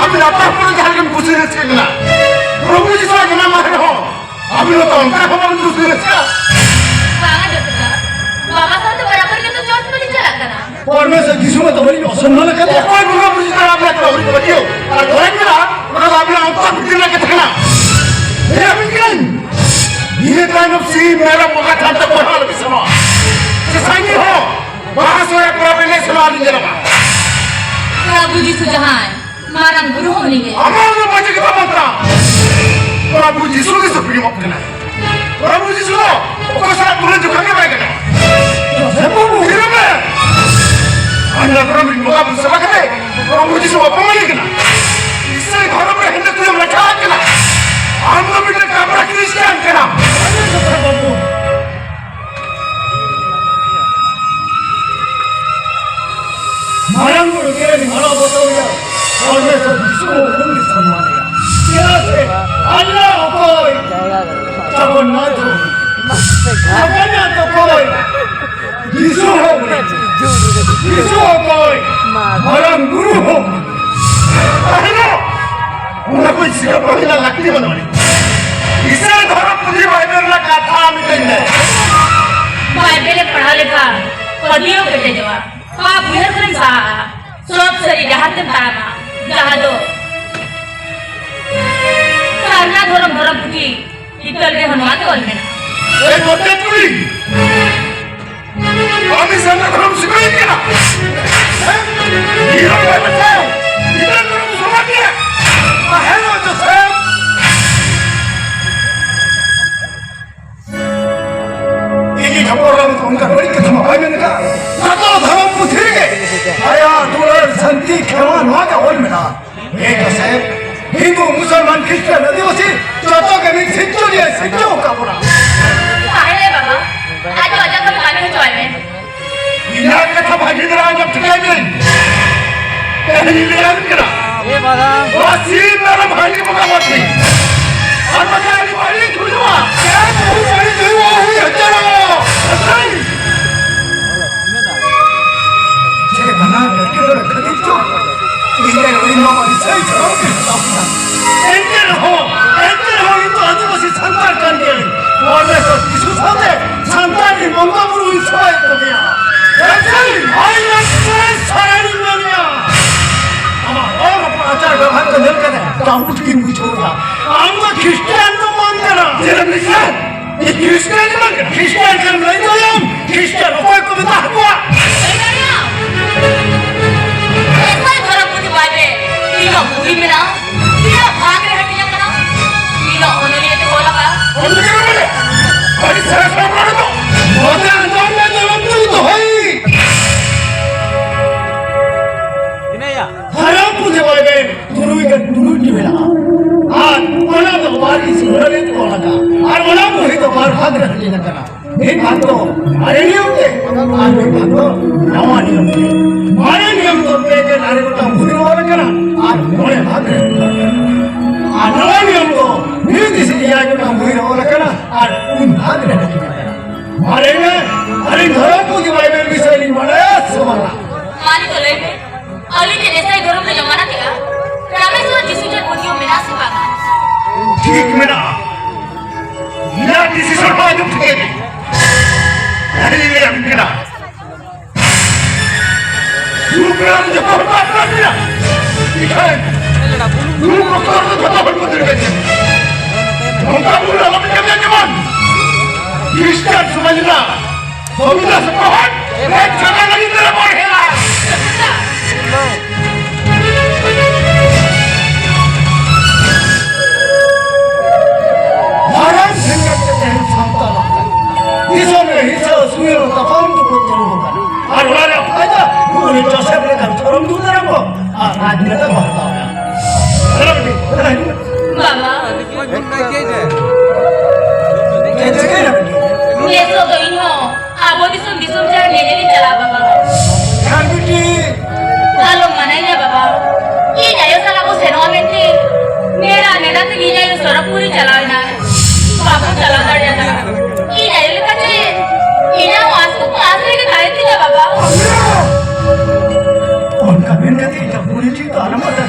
ᱟᱯᱮ ᱟᱯᱱᱟᱨ ᱠᱚᱨᱮ ᱡᱟᱦᱟᱸ ᱞᱮᱠᱟᱢ ᱠᱩᱥᱤ ᱨᱟᱹᱥᱠᱟᱹᱜ ᱠᱟᱱᱟ᱾ ᱯᱨᱚᱵᱷᱩ ᱡᱤᱥᱩᱣᱟᱜ ᱡᱟᱱᱟᱢ ᱢᱟᱦᱟ ᱨᱮᱦᱚᱸ ᱟᱵᱤᱱ ᱦᱚᱸ ᱛᱚ ᱚᱱᱠᱟ ᱦᱚᱸ ᱵᱟᱵᱤᱱ ᱠᱩᱥᱤ ᱨᱟᱹᱥᱠᱟᱹᱜᱼᱟ᱾ ᱵᱟᱝᱟ ᱡᱚᱛᱚ ᱫᱚ᱾ ᱵᱟᱵᱟ ᱥᱟᱶᱛᱮ ᱵᱚᱨᱟᱵᱚᱨ ᱜᱮᱛᱚ ᱪᱚᱨᱪ ᱫᱚᱞᱤᱧ ᱪᱟᱞᱟᱜ ᱠᱟᱱᱟ᱾ ᱯᱚᱨᱢᱮᱥᱚᱨ ᱡᱤᱥᱩ ᱢᱟ ᱛᱟᱵᱚᱱᱤᱡ ᱚᱥᱚᱢᱢᱟᱱ ᱟᱠᱟᱫᱮᱭᱟ᱾ ᱚᱠᱚᱭ ᱵᱚᱸᱜᱟ ᱵᱩᱨᱩ ᱪᱮᱛᱟᱱ ᱨᱮ ᱟᱵᱤᱱᱟᱜ ᱟᱹᱣᱨᱤ ᱯᱟᱹᱛᱭᱟᱹᱣ? ᱟᱨ ᱜᱚᱨᱚᱡᱽ ᱢᱮᱱᱟᱜᱼᱟ, ᱚᱱᱟ ᱫᱚ ᱟᱵᱤᱱᱟᱜ ᱚᱱᱛᱚᱨ ᱵᱷᱤᱛᱤᱨ ᱨᱮᱱᱟᱜ ᱠᱟᱛᱷᱟ ᱠᱟᱱᱟ᱾ ᱞᱟᱹᱭ ᱟᱵᱤᱱ ᱠᱟᱹᱱᱟᱹᱧ, ᱱᱤᱭᱟᱹ ᱛᱟᱭᱱᱚᱢ ᱥᱤᱢ ᱢᱮᱨᱚᱢ ᱵᱚᱸᱜᱟ ᱛᱷᱟᱱ ᱛᱮ ᱚᱠᱚᱭ ᱦᱚᱸ ᱟᱞᱚᱯᱮ ᱥᱮᱱᱚᱜᱼᱟ᱾ ᱥᱮ ᱥᱟᱺᱜᱤᱧ ᱦᱚᱸ ᱵᱟᱦᱟ ᱥᱚᱦᱨᱟᱭ ᱯᱚᱨᱚᱵᱽ ᱮᱱᱮᱡ ᱥᱮᱱᱚᱜ ᱟᱞᱤᱧ ᱧᱮᱞᱚᱜᱼᱟ᱾ ᱯᱨᱚᱵᱷᱩ ᱡᱤᱥᱩ ᱡᱟᱦᱟᱸᱭ ᱢᱟᱨᱟᱝ ᱵᱩᱨᱩ ᱦᱚᱸ ᱩᱱᱤ ᱜᱮ᱾ ᱟᱢᱟᱜ ᱫᱚ ᱵᱟᱪᱮ ᱠᱟᱛᱷᱟ ᱵᱟᱝ ᱠᱟᱱᱟ᱾ ᱯᱨᱚᱵᱷᱩ ᱡᱤᱥᱩ ᱜᱮ ᱥᱩᱯᱨᱤᱢᱚᱜ ᱠᱟᱱᱟᱭ᱾ ᱯᱨᱚᱵᱷᱩ ᱡᱤᱥᱩ ᱫᱚ ᱚᱠᱚᱭ ᱥᱟᱞᱟᱜ ᱛᱩᱞᱟᱹ ᱡᱚᱠᱷᱟ ᱜᱮ ᱵᱟᱭ ᱜᱟᱱᱚᱜᱼᱟ᱾ ᱡᱳᱥᱮᱯ ᱵᱟᱹᱵᱩ᱾ ᱛᱷᱤᱨᱚᱜ ᱢᱮ᱾ ᱟᱢ ᱫᱚ ᱯᱨᱚᱵᱷᱩ ᱵᱚᱸᱜᱟ ᱵᱩᱨᱩ ᱥᱮᱵᱟ ᱠᱟᱛᱮ ᱯᱨᱚᱵᱷᱩ ᱡᱤᱥᱩ ᱚᱯᱚᱢᱟᱱᱤ ᱠᱟᱱᱟ᱾ ᱤᱥᱟᱹᱭ ᱫᱷᱚᱨᱚᱢ ᱨᱮ ᱦᱤᱱᱫᱩ ᱛᱩᱞᱟᱹᱢ ᱨᱟᱠᱷᱟ ᱠᱟᱱᱟ᱾ ᱟᱢ ᱫᱚ ᱢᱤᱫᱴᱟᱝ ᱠᱟᱯᱲᱟ ᱠᱷᱨᱤᱥᱴᱤᱭᱟᱱ ᱠᱟᱱᱟᱢ᱾ ᱡᱳᱥᱮᱯ ᱵᱟᱹᱵᱩ᱾ ᱢᱟᱨᱟᱝ ᱵᱩᱨᱩ ᱜᱮ ᱢᱟᱱᱟᱣ ᱵᱟᱛᱟᱣ ᱮᱭᱟ᱾ ᱯᱚᱨᱢᱮᱥᱚᱨ ᱡᱤᱥᱩ ᱦᱚᱸ ᱩᱱᱤ ᱥᱚᱱᱢᱟᱱ ᱮᱭᱟ᱾ ᱪᱮᱫᱟᱜ ᱥᱮ ᱟᱞᱞᱟ ᱚᱠᱚᱭ? ᱡᱚᱜᱚᱱᱱᱟᱛᱷ ᱦᱚᱸ᱾ ᱡᱚᱜᱚᱱᱱᱟᱛᱷ ᱚᱠᱚᱭ? ᱡᱤᱥᱩ ᱦᱚᱸ ᱩᱱᱤ᱾ ᱡᱤᱥᱩ ᱚᱠᱚᱭ? ᱢᱟᱨᱟᱝ ᱵᱩᱨᱩ ᱦᱚᱸ ᱩᱱᱤ᱾ ᱛᱟᱦᱮᱱᱟ᱾ ᱚᱱᱟ ᱠᱚ ᱪᱤᱠᱟ ᱯᱟᱹᱦᱤᱞᱟ ᱞᱟᱹᱠᱛᱤ ᱵᱟᱹᱱᱩᱜ ᱟᱹᱱᱤᱡ᱾ ᱤᱥᱟᱹᱭ ᱫᱷᱚᱨᱚᱢ ᱯᱩᱛᱷᱤ ᱵᱟᱭᱵᱮᱞ ᱨᱮᱱᱟᱜ ᱠᱟᱛᱷᱟ ᱢᱤᱫᱴᱮᱱ ᱢᱮ᱾ ᱵᱟᱭᱵᱮᱞ ᱮ ᱯᱟᱲᱦᱟᱣ ᱞᱮᱠᱷᱟᱱ ᱯᱟᱹᱛᱭᱟᱹᱣ ᱠᱮᱴᱮᱡᱚᱜᱼᱟ᱾ ᱯᱟᱯ ᱩᱭᱦᱟᱹᱨ ᱠᱷᱚᱱᱮᱢ ᱥᱟᱦᱟᱜᱼᱟ᱾ ᱥᱚᱛ ᱥᱟᱹᱨᱤ ᱰᱟᱦᱟᱨ ᱛᱮᱢ ᱛᱟᱲᱟᱢᱟ, ᱡᱟᱦᱟᱸ ᱫᱚ ᱥᱟᱨᱱᱟ ᱫᱷᱚᱨᱚᱢ ᱫᱷᱚᱨᱚᱢ ᱯᱩᱛᱷᱤ ᱦᱤᱛᱟᱹᱞ ᱨᱮᱦᱚᱸ ᱱᱚᱣᱟ ᱜᱮ ᱚᱞ ᱢᱮᱱᱟᱜᱼᱟ᱾ ᱮ ᱜᱚᱰᱮᱛ ᱠᱩᱲᱤ, ᱡᱚᱵᱚᱨ ᱨᱟᱣ ᱫᱚ ᱚᱱᱠᱟ ᱵᱟᱹᱲᱤᱡ ᱠᱟᱛᱷᱟ ᱢᱟ ᱵᱟᱭ ᱢᱮᱱ ᱟᱠᱟᱫ᱾ ᱥᱟᱱᱛᱟᱲ ᱫᱷᱚᱨᱚᱢ ᱯᱩᱛᱷᱤ ᱨᱮᱜᱮ ᱫᱟᱭᱟ, ᱫᱩᱞᱟᱹᱲ, ᱥᱟᱱᱛᱤ, ᱠᱷᱮᱢᱟ ᱱᱚᱣᱟ ᱜᱮ ᱚᱞ ᱢᱮᱱᱟᱜᱼᱟ᱾ ᱦᱮᱸ ᱜᱚᱥᱮ, ᱦᱤᱱᱫᱩ, ᱢᱩᱥᱚᱞᱢᱟᱱ, ᱠᱷᱨᱤᱥᱴᱟᱱ, ᱟᱹᱫᱤᱵᱟᱹᱥᱤ ᱡᱚᱛᱚ ᱜᱮ ᱢᱤᱫ ᱥᱤᱨᱡᱚᱱᱤᱭᱟᱹ ᱥᱤᱨᱡᱟᱹᱣ ᱟᱠᱟᱫ ᱵᱚᱱᱟ᱾ ᱛᱟᱦᱞᱮ ᱵᱟᱵᱟ, ᱟᱡ ᱫᱚ ᱟᱡᱟᱜ ᱠᱟᱹᱢᱤ ᱠᱟᱹᱢᱤ ᱦᱚᱪᱚᱣᱟᱭ ᱢᱮ᱾ ᱤᱧᱟᱹᱜ ᱠᱟᱛᱷᱟ ᱵᱷᱟᱹᱜᱤ ᱫᱷᱟᱨᱟ ᱟᱸᱡᱚᱢ ᱴᱷᱤᱠᱟᱹᱭ ᱢᱮ᱾ ᱛᱮᱦᱮᱧ ᱤᱧ ᱞᱟᱹᱭ ᱟᱵᱤᱱ ᱠᱟᱱᱟ᱾ ᱮ ᱵᱟᱫᱟ᱾ ᱱᱚᱣᱟ ᱥᱤᱢ ᱢᱮᱨᱚᱢ ᱦᱟᱺᱰᱤ ᱵᱚᱸᱜᱟ ᱵᱟᱹᱲᱛᱤ᱾ ᱟᱨ ᱵᱟᱠᱷᱟᱱ ᱟᱹᱰᱤ ᱵᱟᱹᱲᱤᱡ ᱦᱩᱭᱩᱜᱼᱟ᱾ ᱪᱮᱫ ᱦᱩᱭ ᱵᱟᱹᱲᱤᱡ ᱦᱩᱭᱩᱜᱼᱟ? ᱦᱩᱭ ᱦᱚᱪᱚ᱾ ᱟᱥᱟᱭ᱾ ᱪᱮᱫ ᱵᱟᱱᱟᱨ ᱮᱴᱠᱮᱴᱚᱬᱮ ᱠᱷᱟᱹᱛᱤᱨ ᱪᱚ ᱤᱧ ᱨᱮᱱ ᱩᱱᱤ ᱢᱟᱢᱟ ᱤᱥᱟᱹᱭ ᱫᱷᱚᱨᱚᱢ ᱜᱮ ᱦᱟᱛᱟᱣ ᱠᱮᱫᱟ᱾ ᱮᱱᱛᱮ ᱨᱮᱦᱚᱸ, ᱮᱱᱛᱮ ᱨᱮᱦᱚᱸ ᱤᱧ ᱫᱚ ᱟᱹᱫᱤᱵᱟᱹᱥᱤ ᱥᱟᱱᱛᱟᱲ ᱠᱟᱱ ᱜᱤᱭᱟᱹᱧ᱾ ᱯᱚᱨᱢᱮᱥᱣᱚᱨ ᱡᱤᱥᱩ ᱥᱟᱶᱛᱮ ᱥᱟᱱᱛᱟᱲ ᱨᱮᱱ ᱵᱚᱸᱜᱟ ᱵᱩᱨᱩ ᱤᱧ ᱥᱚᱦᱟᱭᱮᱫ ᱠᱚᱜᱮᱭᱟ᱾ ᱮᱱᱠᱷᱟᱱ ᱟᱭ ᱞᱟᱠᱪᱟᱨ ᱥᱟᱨᱮᱲ ᱤᱧ ᱢᱮᱱᱮᱜᱼᱟ᱾ ᱟᱢᱟᱜ ᱨᱚᱲ ᱨᱚᱯᱚᱲ ᱟᱪᱟᱨ ᱵᱮᱵᱷᱟᱨ ᱠᱚ ᱧᱮᱞ ᱠᱟᱛᱮ ᱰᱟᱹᱣᱩᱴ ᱜᱤᱧ ᱵᱩᱡᱷᱟᱹᱣ ᱮᱫᱟ᱾ ᱟᱢ ᱫᱚ ᱠᱷᱨᱤᱥᱴᱟᱱ ᱫᱚ ᱵᱟᱝ ᱠᱟᱱᱟ᱾ ᱪᱮᱫ ᱮᱢ ᱞᱟᱹᱭ ᱠᱮᱫᱟ? ᱤᱧ ᱠᱷᱨᱤᱥᱴᱟᱱ ᱫᱚ ᱵᱟᱝ ᱠᱟᱱᱟ᱾ ᱠᱷᱨᱤᱥᱴᱟᱱ ᱠᱟᱱᱟᱢ ᱞᱟᱹᱭ ᱫᱟᱲᱮᱭᱟᱜᱼᱟᱢ? ᱠᱷᱨᱤᱥᱴᱟᱱ ᱚᱠᱚᱭ ᱠᱚ ᱢᱮᱛᱟ ᱠᱚᱣᱟ? ᱞᱟᱹᱭ ᱫᱟᱲᱮᱭᱟᱜᱼᱟᱢ? ᱮᱥᱟᱭ ᱫᱷᱚᱨᱚᱢ ᱯᱩᱛᱷᱤ ᱵᱟᱭᱵᱮᱞ ᱛᱤᱱᱟᱹᱜ ᱵᱩᱦᱤ ᱢᱮᱱᱟᱜᱼᱟ? ᱛᱤᱱᱟᱹᱜ ᱵᱷᱟᱜᱽ ᱨᱮ ᱦᱟᱹᱴᱤᱧ ᱟᱠᱟᱱᱟ? ᱛᱤᱱᱟᱹᱜ ᱚᱱᱚᱞᱤᱭᱟᱹ ᱛᱮᱠᱚ ᱚᱞ ᱟᱠᱟᱫᱼᱟ? ᱚᱱᱚᱞᱤᱭᱟᱹ ᱢᱟᱱᱮ? ᱟᱹᱰᱤ ᱥᱚᱨᱮᱥ ᱦᱚᱲ ᱠᱟᱱᱟ ᱠᱚ᱾ ᱱᱚᱛᱮ ᱟᱸᱡᱚᱢ ᱢᱮ, ᱡᱚᱱᱚᱢ ᱛᱩᱧ ᱫᱚᱦᱚᱭ᱾ ᱛᱤᱱᱟᱹᱜ ᱭᱟ? ᱫᱷᱚᱨᱚᱢ ᱯᱩᱛᱷᱤ ᱵᱟᱭᱵᱮᱞ ᱛᱩᱨᱩᱭ ᱜᱮ ᱛᱩᱨᱩᱭ ᱴᱤ ᱢᱮᱱᱟᱜᱼᱟ᱾ ᱟᱨ ᱚᱱᱟ ᱫᱚ ᱵᱟᱨ ᱤᱥᱤ ᱦᱚᱲ ᱨᱮ ᱚᱞ ᱟᱠᱟᱫᱼᱟ᱾ ᱟᱨ ᱚᱱᱟ ᱵᱩᱦᱤ ᱫᱚ ᱵᱟᱨ ᱵᱷᱟᱜᱽ ᱨᱮ ᱦᱟᱹᱴᱤᱧ ᱟᱠᱟᱱᱟ᱾ ᱢᱤᱫ ᱵᱷᱟᱜᱽ ᱫᱚ ᱢᱟᱨᱮ ᱱᱤᱭᱚᱢ ᱛᱮ ᱟᱨ ᱢᱤᱫ ᱵᱷᱟᱜᱽ ᱫᱚ ᱱᱟᱣᱟ ᱱᱤᱭᱚᱢ ᱛᱮ᱾ ᱢᱟᱨᱮ ᱱᱤᱭᱚᱢ ᱫᱚ ᱯᱮ ᱜᱮᱞ ᱟᱨᱮ ᱜᱚᱴᱟᱝ ᱵᱩᱦᱤ ᱨᱮ ᱚᱞ ᱟᱠᱟᱱᱟ ᱟᱨ ᱢᱚᱬᱮ ᱵᱷᱟᱜᱽ ᱨᱮ᱾ ᱟᱨ ᱱᱟᱣᱟ ᱱᱤᱭᱚᱢ ᱫᱚ ᱢᱤᱫ ᱤᱥᱤ ᱮᱭᱟᱭ ᱜᱚᱴᱟᱝ ᱵᱩᱦᱤ ᱨᱮ ᱚᱞ ᱟᱠᱟᱱᱟ ᱟᱨ ᱯᱩᱱ ᱵᱷᱟᱜᱽ ᱨᱮ ᱦᱟᱹᱴᱤᱧ ᱟᱠᱟᱱᱟ᱾ ᱢᱟᱨᱮ ᱱᱤᱭᱚᱢ, ᱟᱹᱞᱤᱧ ᱫᱷᱚᱨᱚᱢ ᱯᱩᱛᱷᱤ ᱵᱟᱭᱵᱮᱞ ᱵᱤᱥᱚᱭ ᱞᱤᱧ ᱵᱟᱲᱟᱭᱟ ᱥᱮ ᱵᱟᱝᱟ? ᱢᱟ ᱱᱤᱛᱚᱜ ᱞᱟᱹᱭ ᱢᱮ᱾ ᱟᱹᱞᱤᱧ ᱪᱮᱫ ᱮᱥᱟᱭ ᱫᱷᱚᱨᱚᱢ ᱞᱤᱧ ᱢᱟᱱᱟᱣ ᱠᱮᱜᱼᱟ? ᱨᱟᱢᱮᱥᱣᱚᱨ ᱡᱤᱥᱩ ᱪᱮᱫ ᱯᱟᱹᱛᱭᱟᱹᱣ ᱢᱮᱱᱟᱜᱼᱟ ᱥᱮ ᱵᱟᱝᱟ? ᱴᱷᱤᱠ ᱢᱮᱱᱟᱜᱼᱟ᱾ ᱤᱧᱟᱹᱜ decision ᱦᱚᱸ ᱟᱸᱡᱚᱢ ᱴᱷᱤᱠᱟᱹᱭ ᱢᱮ᱾ ᱟᱹᱰᱤ ᱞᱟᱹᱭ ᱟᱹᱵᱤᱱ ᱠᱟᱱᱟ᱾ ᱫᱩᱲᱩᱵ ᱵᱮᱲᱟ ᱨᱮ ᱡᱚᱛᱚ ᱦᱚᱲ ᱠᱚ ᱟᱯᱱᱟᱨ ᱢᱮᱭᱟ᱾ ᱤᱠᱷᱟᱹᱱ ᱫᱩᱲᱩᱵ ᱚᱠᱛᱚ ᱨᱮᱫᱚ ᱡᱚᱛᱚ ᱦᱚᱲ ᱠᱚ ᱫᱟᱹᱲ ᱠᱟᱛᱮ᱾ ᱱᱚᱝᱠᱟ ᱵᱷᱩᱞ ᱟᱞᱚᱯᱮ ᱠᱟᱹᱢᱤᱭᱟ ᱡᱮᱢᱚᱱ ᱠᱷᱨᱤᱥᱴᱟᱱ ᱥᱚᱢᱟᱡᱽ ᱨᱮᱱᱟᱜ ᱥᱚᱝᱵᱤᱫᱷᱟᱱ ᱥᱚᱯᱚᱦᱚᱫ ᱨᱮ ᱡᱟᱭᱜᱟ ᱞᱟᱹᱜᱤᱫ ᱛᱮ ᱵᱚᱲ ᱦᱮᱞᱟ᱾ ᱢᱟᱨᱟᱝ ᱥᱮᱸᱜᱮᱞ ᱛᱮ ᱛᱮᱦᱮᱧ ᱥᱟᱶᱛᱟ ᱞᱟᱠᱪᱟᱨ ᱫᱤᱥᱚᱢ ᱨᱮ ᱦᱤᱸᱥ ᱛᱟᱯᱟᱢ ᱛᱩᱯᱩᱫ ᱫᱩᱲᱩᱵ ᱟᱠᱟᱱᱟ᱾ ᱟᱨ ᱚᱱᱟ ᱨᱮᱭᱟᱜ ᱯᱷᱟᱭᱫᱟ ᱩᱱᱤ ᱡᱳᱥᱮᱯ ᱞᱮᱠᱟᱱ ᱫᱷᱚᱨᱚᱢ ᱫᱩᱛ ᱨᱮ ᱠᱚ ᱟᱨ ᱨᱟᱡᱽ ᱱᱮᱛᱟ ᱠᱚ ᱦᱟᱛᱟᱣ ᱮᱫᱟ᱾ ᱪᱚᱞᱚ ᱵᱤᱴᱤ, ᱪᱚᱞᱚ ᱦᱤᱡᱩᱜ ᱢᱮ᱾ ᱵᱟᱵᱟ᱾ ᱪᱮᱫ ᱪᱤᱠᱟᱹᱭᱮᱱᱟ ᱵᱤᱴᱤ? ᱱᱮᱥᱚᱜ ᱫᱚ ᱤᱧ ᱦᱚᱸ ᱟᱵᱚ ᱫᱤᱥᱚᱢ ᱫᱤᱥᱚᱢ ᱡᱟᱦᱟᱸ ᱧᱮᱧᱮᱞᱤᱧ ᱪᱟᱞᱟᱜ ᱵᱟᱵᱟ᱾ ᱦᱮᱸ ᱵᱤᱴᱤ᱾ ᱟᱞᱚᱢ ᱢᱟᱱᱟᱧᱟ ᱵᱟᱵᱟ, ᱤᱧ ᱟᱭᱳ ᱥᱟᱞᱟᱜ ᱵᱚ ᱥᱮᱱᱚᱜᱼᱟ ᱢᱮᱱᱛᱮ ᱱᱮᱰᱟ ᱱᱮᱰᱟ ᱛᱮ ᱤᱧ ᱟᱭᱳ ᱥᱚᱨᱚᱜᱽᱯᱩᱨᱤ ᱪᱟᱞᱟᱣ ᱮᱱᱟ᱾ ᱵᱟᱵᱚ ᱪᱟᱞᱟᱣ ᱫᱟᱲᱮᱭᱟᱫᱟ᱾ ᱤᱧ ᱟᱭᱳ ᱞᱮᱠᱟᱛᱮ ᱤᱧᱟᱹᱜ ᱦᱚᱸ ᱟᱸᱥ ᱠᱚ ᱟᱸᱥ ᱨᱮᱜᱮ ᱛᱟᱦᱮᱱ ᱛᱤᱧᱟ ᱵᱟᱵᱟ᱾ ᱚᱱᱠᱟ ᱢᱮᱱ ᱠᱟᱛᱮ ᱤᱧᱟᱹᱜ ᱢᱚᱱᱮ ᱡᱤᱣᱤ ᱫᱚ ᱟᱞᱚᱢ ᱵᱟᱫᱷᱟ᱾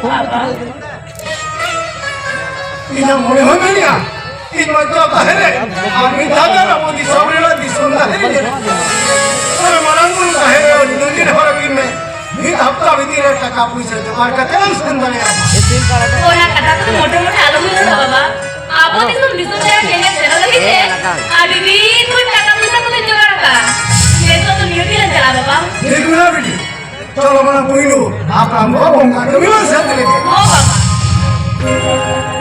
ᱵᱟᱵᱟ᱾ ᱤᱧᱟᱹᱜ ᱢᱚᱱᱮ ᱦᱚᱸ ᱢᱮᱱᱮᱜᱼᱟ, ᱤᱧ ᱵᱟᱧᱪᱟᱣ ᱛᱟᱦᱮᱸ ᱨᱮ ᱟᱨ ᱢᱤᱫ ᱫᱷᱟᱣ ᱜᱟᱱ ᱟᱵᱚ ᱫᱤᱥᱚᱢ ᱨᱮᱱᱟᱜ ᱫᱤᱥᱚᱢ ᱫᱟᱲᱮ ᱧᱮᱞ᱾ ᱚᱱᱟ ᱢᱟᱨᱟᱝ ᱵᱩᱨᱩ ᱛᱟᱦᱮᱸ ᱨᱮ ᱟᱹᱰᱤ ᱫᱤᱱ ᱜᱮ ᱱᱮᱦᱚᱨ ᱟᱹᱠᱤᱱ ᱢᱮ᱾ ᱢᱤᱫ ᱦᱟᱯᱛᱟ ᱵᱷᱤᱛᱤᱨ ᱨᱮ ᱴᱟᱠᱟ ᱯᱩᱭᱥᱟᱹ ᱡᱚᱜᱟᱲ ᱠᱟᱛᱮ ᱞᱟᱝ ᱥᱮᱱ ᱫᱟᱲᱮᱭᱟᱜᱼᱟ᱾ ᱚᱱᱟ ᱠᱟᱛᱷᱟ ᱠᱚᱫᱚ ᱢᱚᱴᱮ ᱢᱚᱴᱮ ᱟᱞᱚᱢ ᱩᱭᱦᱟᱹᱨᱟ ᱵᱟᱵᱟ᱾ ᱟᱵᱚ ᱫᱤᱥᱚᱢ ᱫᱤᱥᱚᱢ ᱨᱮ ᱧᱮᱧᱮᱞ ᱥᱮᱱᱚᱜ ᱞᱟᱹᱜᱤᱫ ᱛᱮ ᱟᱹᱰᱤ ᱫᱤᱱ ᱠᱷᱚᱱ ᱴᱟᱠᱟ ᱯᱚᱭᱥᱟ ᱠᱚᱫᱚᱧ ᱡᱚᱜᱟᱲ ᱟᱠᱟᱫᱼᱟ᱾ ᱱᱤᱛᱚᱜ ᱫᱚ ᱱᱤᱦᱟᱹᱛ ᱜᱮ ᱞᱟᱝ ᱪᱟᱞᱟᱜᱼᱟ ᱵᱟᱵᱟ᱾ ᱴᱷᱤᱠ ᱢᱮᱱᱟᱜᱼᱟ ᱵᱤᱴᱤ᱾ ᱪᱚᱞᱚ ᱢᱟᱲᱟᱝ ᱯᱩᱭᱞᱩ ᱦᱟᱯᱲᱟᱢ ᱠᱚ ᱵᱚᱸᱜᱟ ᱠᱟᱹᱢᱤ ᱵᱚᱱ ᱥᱟᱹᱛ ᱞᱮᱜᱮ᱾ ᱦᱚᱸ ᱵᱟᱵᱟ᱾